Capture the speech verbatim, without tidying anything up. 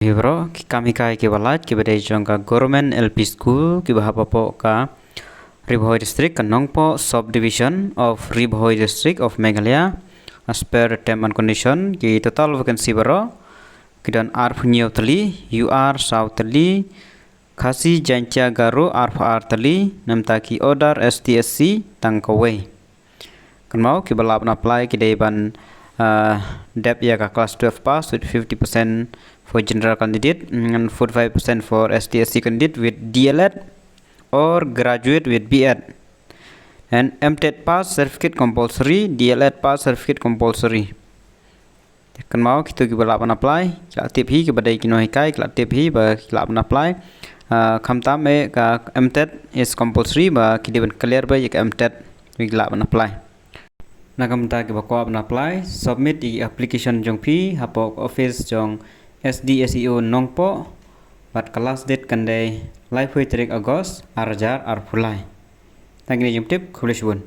Ki bro, ki kam hikai kiba lait kiba dei jong ka Government L P School kiba hap hapoh ka Ri Bhoi District, ka Nongpoh Subdivision of Ri Bhoi District of Meghalaya. As per the term and condition, ki total vacancy bro ki don arphew hynñiew tylli, U R saw tylli, Khasi Jaiñtia Garo arphew ar tylli, namta ki other S T S C tang kawei. Kynmaw, kiba lah ban apply ki dei ban, uh, dep ïa ka class twelve pass with fifty percent for general candidate and forty-five percent for S T S C candidate with D L Ed or graduate with B Ed. And M TET pass certificate compulsory, D L Ed pass certificate compulsory. Kynmaw, kito kiba lah ban apply ki la tip hi, kiba dei ki nonghikai ki la tip hi ba ki lah ban apply. Uh, khamtam eh ka M TET is compulsory, ba ki dei ban clear beit ïa ka M TET ba ki lah ban apply. Na ka bynta kiba kwah ban apply, submit ïa ki application jong phi hapoh ka office jong S D S E O Nongpoh, bad ka last date kan dei laiphew tarik August ar hajar arphew lai. Tang kine jingtip, khublei shibun.